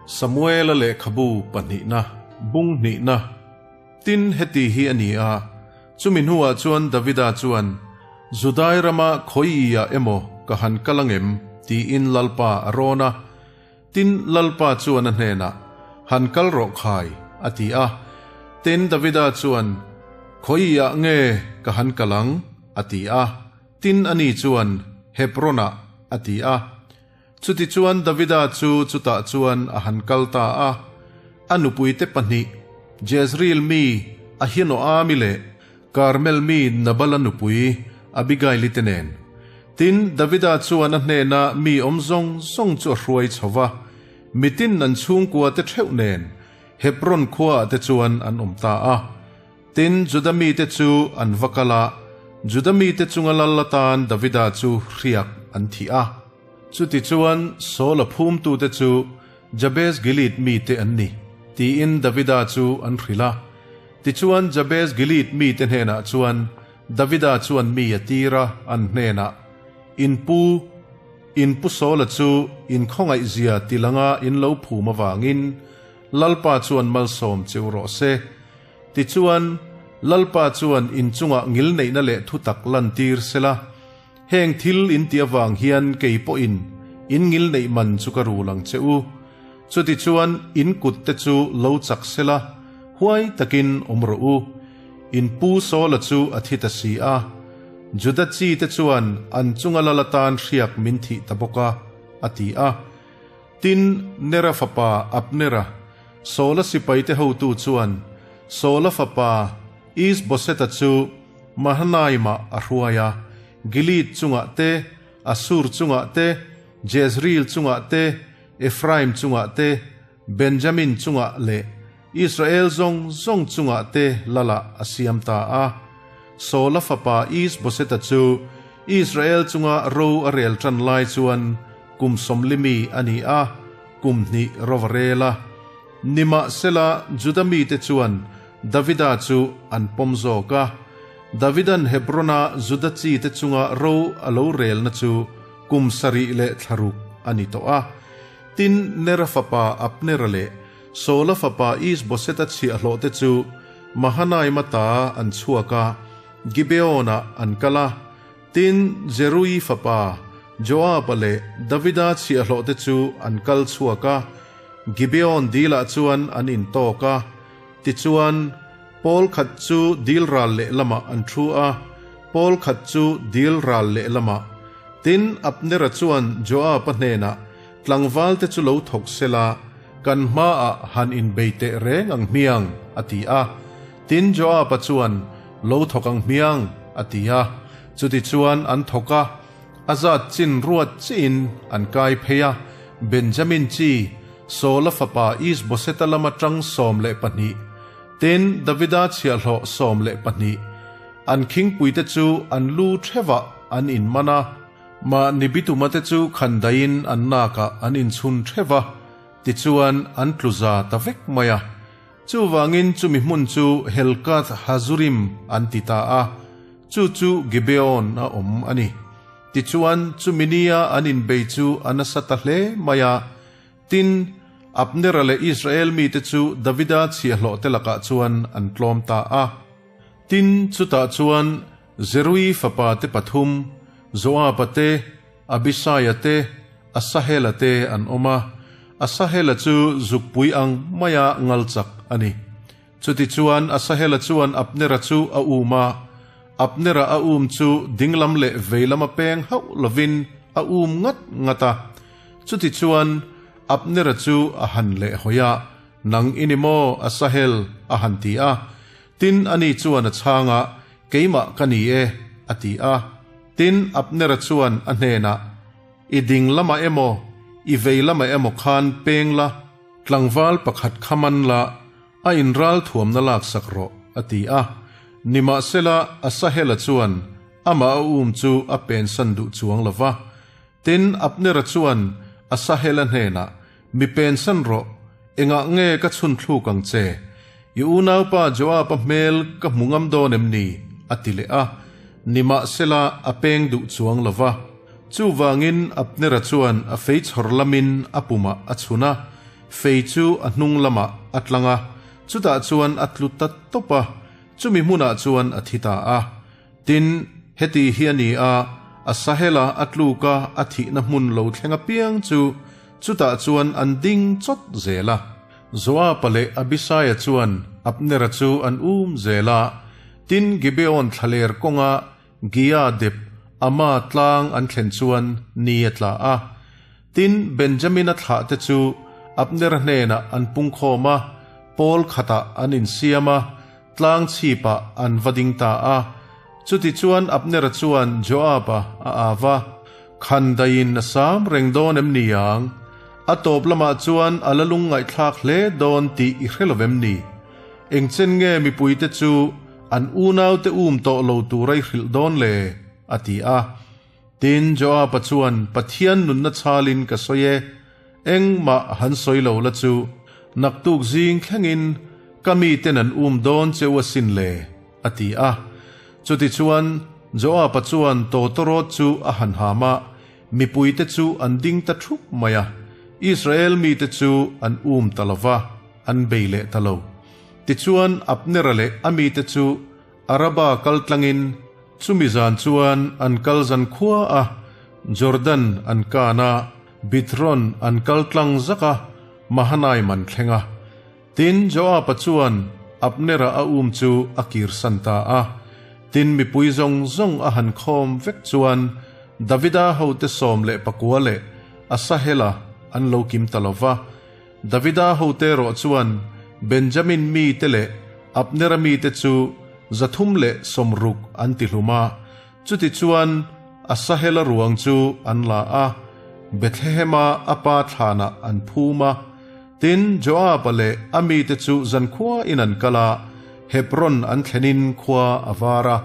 Samuela lehkhabu pahnihna, bung hnihna. Tin, heti hi a ni a, chumi hnuah chuan Davida chuan, Judai rama khawiiah emaw ka han kal angem? tiin Lalpa a rawn a. Tin, Lalpa chuan a hnenah, Han kal rawh khai, a ti a. Tin, Davida chuan, Khawiiah nge ka han kal ang? a ti a. Tin, ani chuan, Hebron-ah, a ti a. Chutichuan Davida chu chutah chuan a han kal ta a, a nupuite pahnih, Jezreel mi Ahinoami leh Karmel mi Nabala nupui Abigaili te nen. Tin, Davida chuan a hnena mi awm zawng zawng chu a hruai chho va, mitin an chhungkua te theuh nen Hebron khuaah te chuan an awm ta a. Tin, Juda mite chu an va kal a, Juda mite chunga lal atan Davida chu hriak an thih a. Chutichuan, Saula phumtute chu Jabez Gilead mite an ni, tiin Davida chu an hrilh a. Tichuan, Jabez Gilead mite hnenah chuan Davida chuan mi a tir a, an hnenah, In pu, in pu Saula chu in khawngaihzia tilanga in lo phum avangin Lalpa chuan malsawm cheu rawh se. Tichuan, Lalpa chuan in chungah ngilneihna leh thutak lantir sela, heng thil in tih avang hian kei pawhin in ngilneih man chu ka rul ang che u. Chutichuan, in kutte chu lo chak sela, huai takin awm rawh u. In pu Saula chu a thi ta si a, Juda chi te chuan an chunga lal atan hriak min thih ta bawk a, a ti a. Tin, Nera fapa Abnera, Saula sipaite hotu chuan Saula fapa Is-boseta chu Mahanaimah a hruai a, Gilead chungah te, Asur chungah te, Jezreel chungah te, Ephraim chungah te, Benjamin chungah leh Israel zawng zawng chungah te lalah a siam ta a. Saula fapa Is-boseta chu Israel chunga ro a rel tan lai chuan kum sawmlimi a ni a, kum hnih ro a rel a. Nimahsela, Juda mite chuan Davida chu an pawm zawk a. Davidan Hebron-a Juda chite chunga ro a lo relna chu kum sarih leh thlaruk a ni tawh a. Tin, Nera fapa Abnera leh Saula fapa Is-boseta chhiahhlawhte chu Mahanaim-a ta an chhuak a, Gibeon-ah an kal a. Tin, Zerui fapa Joab-a leh Davida chhiahhlawhte chu an kal chhuak a, Gibeon dilah chuan an intawk a. Tichuan, pawl khat chu dil ral lehlamah an thu a, pawl khat chu dil ral lehlamah. Tin, Abnera chuan Joab-a hnenah, Tlangvalte chu lo thawk sela, kan hmaah han inbei teh reng ang hmiang, a ti a. Tin, Joab-a chuan, Lo thawk ang hmiang, a ti a. Chutichuan an thawk a, a zat chin ruat chiin an kai phei a, Benjamin chi, Saula fapa Is-boseta lama tang 12, tin, Davida chhiahhlawh 12, an khingpuite chu an lu thevah an inman a. Mahni bituma te chu khandaiin an nakah an inchhun theuh va, tichuan an tlu za ta vek mai a. Chuvangin chumi hmun chu Helkath Hazurim an ti ta a, chu chu Gibeon a awm a ni. Tichuan chumi nia an inbei chu a nasa ta hle mai a. Tin, Abnera leh Israel mite chu Davida chhiahhlawhte lakah chuan an tlawm ta a. Tin, chutah chuan Zerui fapa te pathum, Joaba te, Abisaia te, Asahela te an awm a. Asahela chu zukpui ang maia ngal chak a ni. Chutichuan Asahela chuan Abnera chu a um a, Abnera a um chu dinglam leh veilama peng hauh lovin a um ngat ngat a. Chutichuan Abnera chu a han lehhawi a, Nang i ni maw, Asahel? a han ti a. Tin, ani chuan a chhang a, Keimah ka ni e, a ti a. Tin, Abnera chuan a hnenah, I ding lamah emaw, i vei lamah emaw khan peng la, tlangval pakhat kha man la, a inral thuamna laksak rawh, a ti a. Nimahsela, Asahela chuan amah a um chu a pensan duh chuang lo va. Tin, Abnera chuan Asahela hnenah, Mi pensan rawh, engah nge ka chhun thluk ang che? I unaupa Joab-a hmel ka hmu ngam dawn em ni? a ti leh a. Nimahsela a peng duh chuang lo va. Chuvangin Abnera chuan a fei chhawr lamin a pumah a chhun a. Fei chu a hnung lamah a tlang a, chutah chuan a tlu ta tawp a, chumi hmunah chuan a thi ta a. Tin, heti hi a ni a, Asahela a tluk a, a thihna hmun lo thleng apiang chu chutah chuan an ding chawt zel a. Joaba leh Abisaia chuan Abnera chu an um zel a, tin Gibeon thlaler kawnga Gia dep Ama tlang an thlen chuan ni a tla a. Tin, Benjamina thlahte chu Abnera hnenah an pungkhawm a, pawl khatah an insiam a, tlang chhipah an va ding ta a. Chutichuan Abnera chuan Joaba a au a, Khandaiin a sam reng dawn em ni ang? A tawp lamah chuan a la lungngaihthlak hle dawn tih i hre lo vem ni? Engchen nge mipuite chu an unaute um tawh lo tura i hrilh dawn le? a ti a. Tin, Joaba chuan, Pathian nunna chhalin ka sawi e, engmah han sawi lo la chu, naktuk zing thlengin ka miten an um dawn che u asin le, a ti a. Chutichuan, Joaba chuan tawtawrawt chu a han ham a, mipuite chu an ding ta thup mai a, Israel mite chu an um ta lo va, an bei leh ta lo. Tichuan, Abnera leh a mite chu Araba kal tlangin chumi zan chuan an kal zan khua a, Jordan an kan a, Bithron an kal tlang zak a, Mahanaim an thleng a. Tin, Joaba chuan Abnera a um chu a kirsan ta a. Tin, mipui zawng zawng a han khawm vek chuan Davida hote 11 leh Asahela an lo kim ta lo va. Davida hote erawh chuan Benjamin mite leh Abnera mite chu 360 an ti hlum a, chutichuan Asahela ruang chu an la a, Bethlehema a pa thlanah an phum a. Tin, Joaba leh a mite chu zankhuain an kal a, Hebron an thlenin khua a var a.